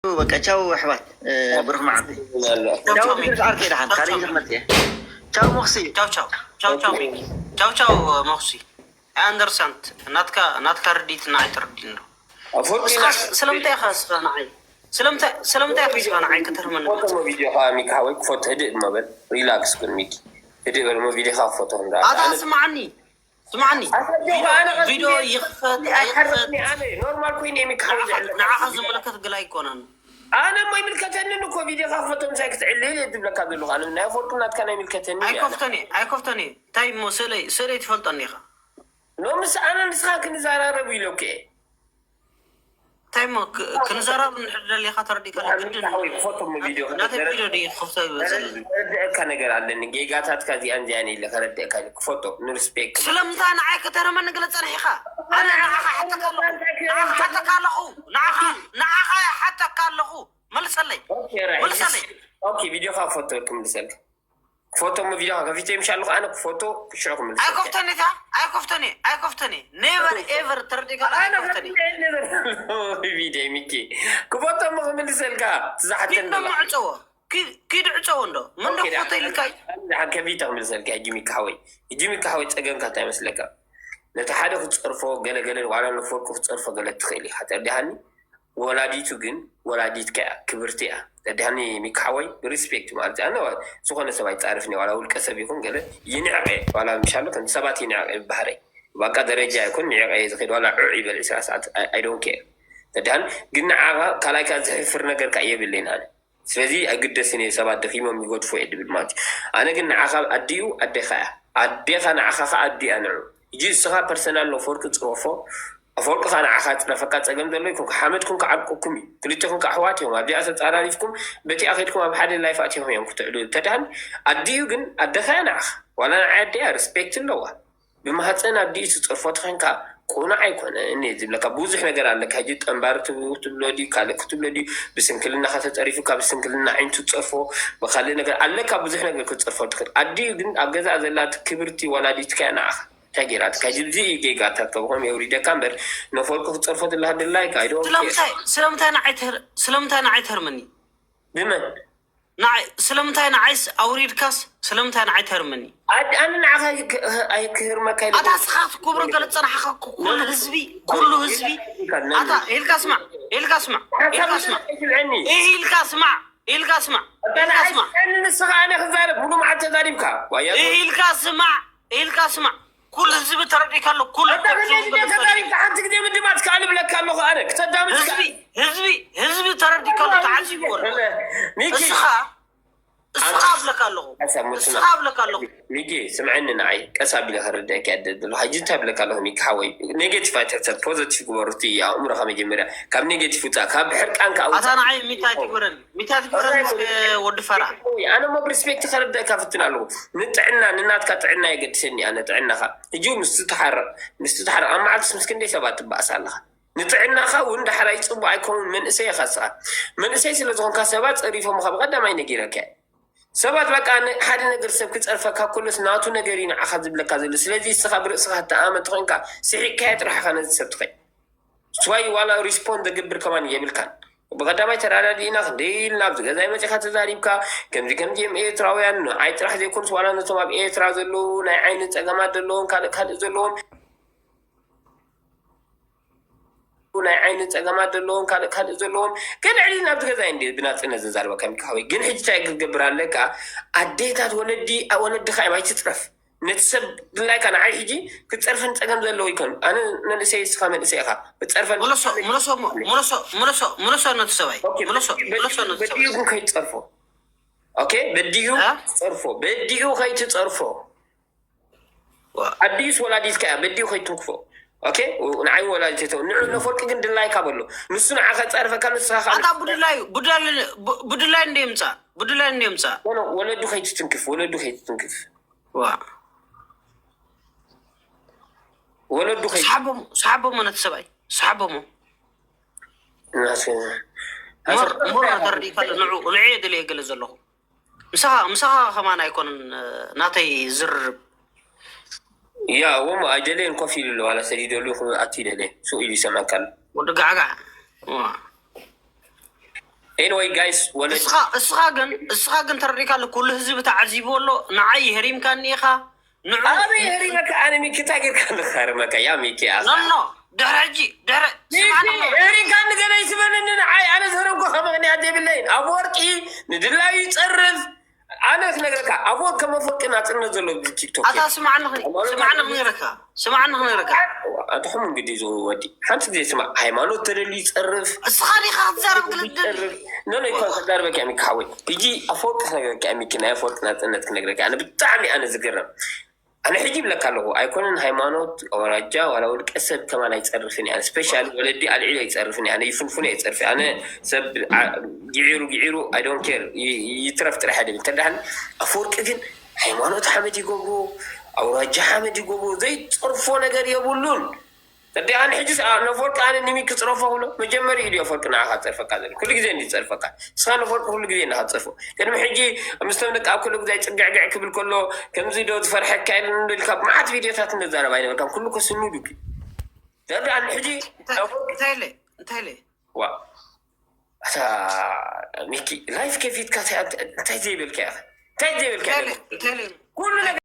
በቃ ቻው ኣሕዋት፣ እ፣ ብሩኽ መዓልቲ። ቻው ቻው ቻው ሚኪ። ብድረስ ዓርከይ ደሓን፣ ቻው ካልእ ቻው። ይዘኽመጽ እየ። ቻው ሞኽሲ። ቻው ቻው። ቻው ቻው ሚኪ። ቻው ቻው ሞኽሲ። I understand። ናትካ፣ ናትካ ርዲት ንዓይ ትርዲን ዶ? ኣፎርቂ እስኻ ና- ስለምንታይ ኢኻ እስኻ ንዓይ? ስለምንታይ፣ ስለምንታይ ኢኻ እስኻ ንዓይ ከተርመኒ? ፎቶ ሞ ቪድዮ ኸዓ ሚካ ሓወይ፣ ክፎቶ ህድእ እሞ በል። ሪላክስ ኩን ሚኪ። ህድእ በል እሞ ቪድዮ ኸዓ ክፎቶ ክንዳ። ኣታ ኣነ ስማዓኒ። ስማዓኒ። ኣታ ቪድዮ፣ ኣነ ቪድዮ ቀሲነ ይኽፈት፣ ኣይኽፈት። ሓረስኒ ኣነ። ኖርማል ኮይነ ሚካ ሓወይ ንዓኻ፣ ዝዕለካ ንዓኻ ቪድዮ። ዝምልከት ግላይ ኣይኮነን። ኣነ እሞ ይምልከተንን እኮ ቪድዮ ኸዓ ክፈቶ ምሳይ ክትዕልል እየ ዝብለካ ዘለኹ። ኣነ ናይ ኣፎርቂ ናትካ ናይ ምልከተኒ እየ ኣነ። ኣይኮፍተን እየ፣ ኣይኮፍተን እየ። እንታይ እሞ ስእለይ፣ ስእለይ ትፈልጠኒ ኢኻ። ኖ ምስ ኣነ ንስኻ ክንዘራረብ ኢለኩ እየ። እንታይ እሞ ክ-፣ ክንዘራረብ እንድሕር ደሊኻ ተረዲእካ ግድን። ሓወይ ክፈቶ እሞ ቪድዮ ናተይ ቪድዮ ድዩ ክኸፍቶ ዝብል? ዝረድአካ ነገር ኣለኒ። ጌጋታትካ እዚኣን እዚኣን ኢለ ከረድአካ ኢለ ክፈቶ ንሪስፔክት። ስለምንታይ ንዓይ ከተረመኒ ገለ ጸኒሕካ? ኣነ ንዓኻ ሓተካ ኣለኹ። ንዓኻ ሓተካ ኣለኹ። ንዓኻ፣ ንዓኻ ሓተካ ኣለኹ። መልሰለይ። ኦኬ፣ ራይት። መልሰለይ። ኦኬ፣ ቪድዮኻ ክፈቶ ክምልሰልካ። ክፈቶ እሞ ቪድዮኻ ከፊተ ምሽ ኣለኹ። ኣነ ክፈቶ ሽዑ ክምልሰልካ። ኣይኮፍተኒ እታ፣ ኣይኮፍተኒ፣ ኣይኮፍተኒ። ኔቨር ኤቨር ተረዲእካ ኣነ ኣይኮፍተኒ። ከፊተ ነበር። ቪድዮ ሚኪ። ክፈቶ እሞ ክምልሰልካ። ትዛሓተኒ ኪድ ደማ። ዕጸዎ። ኪድ፣ ኪድ ዕጸዎ እንዶ። ምን ዶ ኦኬ፣ ክፈቶ ኢልካ? ደሓን ከፊተ ክምልሰልካ። ሕጂ ሚኪ ሓወይ። ሕጂ ሚኪ ሓወይ ጸገምካ እንታይ ይመስለካ? ነቲ ሓደ ክትጸርፎ ገለ ገለ ዋላ ንፎርቁ ክትጸርፎ ገለ ትኽእል ኢኻ። ተረዲሃኒ? ወላዲቱ ግን ወላዲትካ እያ፣ ክብርቲ እያ። ተድሃኒ ሚካ ሓወይ ሪስፔክት ማለት እያ። ኣነ ዝኾነ ሰብ ኣይጻረፍን እየ፣ ዋላ ውልቀ ሰብ ይኹን ገለ ይንዕቕ እየ፣ ዋላ ምሻሎ ከም ሰባት ይንዕቕ እየ ብባህረይ። ባቃ ደረጃ ይኹን ንዕቕ እየ ዝኸይድ፣ ዋላ ዑዕ ይበል ዕስራ ሰዓት፣ I don't care። ተድሃን ግን ንዓኻ ካልኣይካ ዝሕፍር ነገር ከኣ የብለይን ኣነ። ስለዚ ኣይግደስን እየ፣ ሰባት ደኺሞም ይገድፉ እየ ድብል ማለት እዩ። ኣነ ግን ንዓኻ ኣዲኡ ኣዴኻ እያ፣ ኣዴኻ ንዓኻ ከኣ ኣዲኣ ንዑ። ሕጂ እስኻ ፐርሰናል ነፈርቂ ጽረፎ፣ ኣፈወርቂ ኸኣ ንዓኻ ጽረፈካ ጸገም ዘሎ ይኩን፣ ሓመድኩም ክዓርቀኩም እዩ። ክልቴኹም ክኣሕዋት እዮም። ኣብዚኣ ተጻራሪፍኩም በቲኣ ከድኩም ኣብ ሓደ ላይፍ ኣቲኹም እዮም ክትዕሉ። ተድሃን ኣዲኡ ግን ኣደኻ እያ ንዓኻ። ዋላ ንዓይ ኣዲኣ ሪስፔክት ኣለዋ። ብማህፀን ኣዲኡ ትጽርፎ ተኸንካ ቁኑዕ ኣይኮነ እኔ ዝብለካ ብዙሕ ነገር ኣለካ። ሕጂ ጠንባሪ ትብ-፣ ትብሎ ድዩ ካልእ ክትብሎ ድዩ ብስንክልናኻ ተጸሪፉካ ብስንክልና ዓይኒ ትጸርፎ ብኻልእ ነገር ኣለካ። ብዙሕ ነገር ክትጸርፎ ትኽእል። ኣዲኡ ግን ኣብ ገዛ ዘላ ክብርቲ ወላዲትካ እያ ንዓኻ። እንታይ ጌራትካ? ሕጂ እዚ እዩ ጌጋታትካ፣ ብኸምኡ የውሪደካ እምበር፣ ነፈርኩ ክትጸርፎ ትላ ድላይካ፣ I don't care። ስለምንታይ፣ ስለምንታይ ንዓይ ትህር-፣ ስለምንታይ ንዓይ ትህርመኒ? ብመን? ንዓይ፣ ስለምንታይ ንዓይስ ኣውሪድካስ፣ ስለምንታይ ንዓይ ትህርመኒ? ኣድ-፣ ኣነ ንዓኻ ኣይክ-፣ ኣይክህርመካ ኢለ ኣታ ስኻ ክብሮ ገለ ዝጸናሕካ ኩ-፣ ኩሉ ህዝቢ፣ ኩሉ ህዝቢ። ኣታ ኢልካ ስማዕ፣ ኢልካ ስማዕ፣ ኢልካ ስማዕ። ሓሳብ ኣይትብለኒ። ኢልካ ስማዕ። ኢልካ ስማዕ፣ ኣታ ኢልካ ንዓይ ስማዕ። ስምዐኒ፣ ንስኻ ኣነ ክዛረብ፣ ሙሉ መዓልቲ ተዛሪብካ። ዋያ ኢልካ ስማዕ፣ ኢልካ ስማዕ። ኩሉ ህዝቢ ተረዲእካ ኣሎ፣ ኩሉ ኣታ ህዝቢ ከመይ ኢለ ተዛሪብካ፣ ሓንቲ ግዜ ምድማጽ ከኣ ልብለካ ኣለኹ ኣነ፣ ክተዳምጽ ህዝቢ፣ ከኣ። ህዝቢ፣ ህዝቢ ተረዲእካ ኣሎ፣ ተዓዚብዎ ኣሎ። ሚኪ። እስኻ፣ እስኻ ኣነ ኣብለካ ኣለኹ። ሓሳብ እስኻ ምስማዕ። ኣብለካ ኣለኹ። ሚኪ፣ ስምዐኒ ንዓይ፣ ቀስ ኣቢለ ከረድአካ እየ ደሎ። ሕጂ እንታይ እብለካ ኣለኹ ሚኪ ሓወይ? ኔጌቲቭ ኣይትሕሰብ፣ ፖዘቲቭ ግበሩ። እቲ ኣእምሮኻ መጀመርያ ካብ ኔጌቲቭ ውጻእ፣ ካብ ሕርቃንካ ኣውጻእ። ኣታ ንዓይ ሚታይ ትግበረኒ፣ ሚታይ ትግበረኒ። ኦራይት። ወዲ ፈራ። ኣነ እሞ ብሪስፔክት ከረድአካ ፍትን ኣለኹ። ንጥዕና፣ ንናትካ ጥዕና የገድሰኒ ኣነ፣ ጥዕናኻ። ሕጂ እውን ምስ ትሓርቕ፣ ምስ ትሓርቕ፣ ኣብ መዓልትስ ምስ ክንደይ ሰባት ትበኣስ ኣለኻ? ንጥዕናኻ እውን ዳሕራይ ጽቡቕ ኣይከውን። መንእሰይ ኢኻ እስኻ። መንእሰይ ስለ ዝኾንካ ሰባት ጸሪፎምኻ ብቐዳማይ ነጊረካ እየ። ሰባት በቃ ን-፣ ሓደ ነገር ሰብ ክጸርፈካ ከሎስ ናቱ ነገር እዩ ንዓኻ ዝብለካ ዘሎ። ስለዚ እስኻ ብርእስኻ እተኣመን ተኾይንካ ስሒቕካዮ ጥራሕ ኢኻ ነዚ ሰብ ትኸይድ። ስዋይ ዋላ ሪስፖንድ ዘግብር ከማን የብልካን። ብቐዳማይ ተረዳዲእና ክንደይ ኢልና ኣብዚ ገዛይ መጺኻ ተዛሪብካ ከምዚ ከምዚ እዮም ኤርትራውያን ንዓይ ጥራሕ ዘይኮኑስ ዋላ ነቶም ኣብ ኤርትራ ዘለዉ ናይ ዓይኒ ጸገማት ዘለዎም ካልእ ካልእ ዘለዎም ናይ ዓይኒ ጸገማት ዘለዎም ካልእ ካልእ ዘለዎም ገለ ዕሊልና ኣብዚ ገዛ እንዲ ብናጽነት ዘዛርበካ ሚካ ሓወይ። ግን ሕጂ እንታይ ክትገብር ኣለካ? ኣዴታት ወለዲ ወለድኻ እዮም ኣይትጽረፍ። ነቲ ሰብ ድላይካ ንዓይ ሕጂ ክትጸርፍን ጸገም ዘለዎ ይኮን። ኣነ መንእሰይ እስኻ መንእሰይ ኢኻ። ክትጸርፈን ምለሶ፣ ምለሶ፣ ምለሶ፣ ምለሶ፣ ምለሶ ነቲ ሰብኣይ። ኦኬ፣ ምለሶ፣ በዲኡ፣ ምለሶ ነቲ ሰብኣይ። በዲኡ ግን ከይትጸርፎ። ኦኬ፣ በዲኡ እ? ጸርፎ። በዲኡ ከይትጸርፎ። ዋ። ኣዲስ ወላዲትካ እያ፣ በዲኡ ከይትንክፎ። ኦኬ፣ ንዓይ ወላዲት እተው። ንዑ ነፈርቂ ግን ድላይካ በሎ። ንሱ ንዓኻ ጸርፈካ፣ ንስኻ ኻብ ኣታ ብድላይ፣ ብድላይ፣ ብ-፣ ብድላይ እንደ ይምጻእ፣ ብድላይ እንደ ይምጻእ። ኖ፣ ኖ፣ ወለዱ ከይትትንክፍ፣ ወለዱ ከይትትንክፍ። ዋ። ወለዱ ከይ- ሰሓቦም፣ ሰሓቦም ነቲ ሰብኣይ፣ ሰሓቦሞ። ናስ-፣ ሞር፣ ሞር ተረዲእካ ኣሎ፣ ንዑ፣ ንዑ እየ ደልየ ገለ ዘለኹ። ምሳኻ፣ ምሳኻ ከማን ኣይኮነን፣ እ፣ ናተይ ዝርርብ። ያ፣ እዎም ኣይደለየን ኮፍ ኢሉ ኣሎ፣ ዋላ ሰዲደሉ ይኹን ኣቲ ይደለየ፣ ሱቕ ኢሉ ይሰምዐካ ኣሎ። ወዲ ጋዕጋዕ። እዋ። Anyway guys ወለዲ እስኻ እስኻ ግን እስኻ ግን ተረዲካ ኣሎ። ኩሉ ህዝቢ ተዓዚቡ ኣሎ። ንዓይ የህሪምካኒ ኢኻ። ንዑ ኣበይ የህሪመካ? ኣነ ሚኪ እንታይ ጌርካ ንኸርመካ? ያ ሚኪ ኣሳ ኖኖ ድሕሪ ሕጂ ድሕሪ ስማዕና ሚኪ የህሪምካኒ ገለ ይትበለኒ። ንዓይ ኣነ ዝህረምኩ ከምኽንያት የብለይን። ኣፈወርቂ ንድላዩ ይጸርፍ። ኣነ ክነግረካ ኣፈወርቂ ከም ኣፈወርቂ ናጽነት ዘሎ ቲክቶክ ኣታ ስማዕኒ ክን- ስማዕኒ ክነግረካ ስማዕኒ ክነግረካ ኣትሑም እንግዲህ ዝወዲ ሓንቲ ግዜ ስማዕ። ሃይማኖት ተደልዩ ይጸርፍ እስኻ ዲኻ ክትዛረብ ግልድል ይጸርፍ። ኖ ኖ ይኮን ክዛረበካ ሚኪ ሓወይ። ሕጂ ኣፈወርቂ ክነግረካ ሚኪ ናይ ኣፈወርቂ ናጽነት ክነግረካ ኣነ ብጣዕሚ ኣነ ዝገረም። ኣነ ሕጂ ይብለካ ኣለኹ ኣይኮነን ሃይማኖት ኣውራጃ ዋላ ውልቀ ሰብ ከማን ኣይጸርፍን እያ። ስፔሻሊ ወለዲ ኣልዒሉ ኣይጸርፍን እያ። ኣነ ይፍንፉን እያ ይጸርፍ ኣነ ሰብ ዓ- ግዒሩ ግዒሩ I don't care ይትረፍ ጥራሕ ድብል ተዳህን ኣፈወርቂ ግን ሃይማኖት ሓመድ ይገብሮ ኣውራጃ ሓመድ ይገብሮ ዘይጸርፎ ነገር የብሉን። ተዲኣን ሕጂ ነፈወርቂ ኣነ ንሚኪ ክጽረፎ ክብሎ መጀመሪ እዩ ኣፈወርቂ ንዓኻ ዝጸርፈካ ዘሎ ኩሉ ግዜ እንዲ ዝጸርፈካ ንስኻ ነፈወርቂ ኩሉ ግዜ እንዳ ትጸርፎ ቅድሚ ሕጂ ምስቶም ደቂ ኣብ ኩሉ ግዜ ጽግዕግዕ ክብል ከሎ ከምዚ ዶ ዝፈርሐካ ኢሉ ኢልካ መዓት ቪድዮታት እንደዛረብ ኣይነበርካን ኩሉ ከስኑዱኪ ተዲኣን ሕጂ ነፈወርቂ እንታይ ኢለ እንታይ ኢለ ዋ ኣታ ሚኪ ላይፍ ከፊትካ እንታይ ዘይበልካ ኢኻ እንታይ ዘይበልካ እንታይ ኢለ እንታይ ኢለ ኩሉ ነገር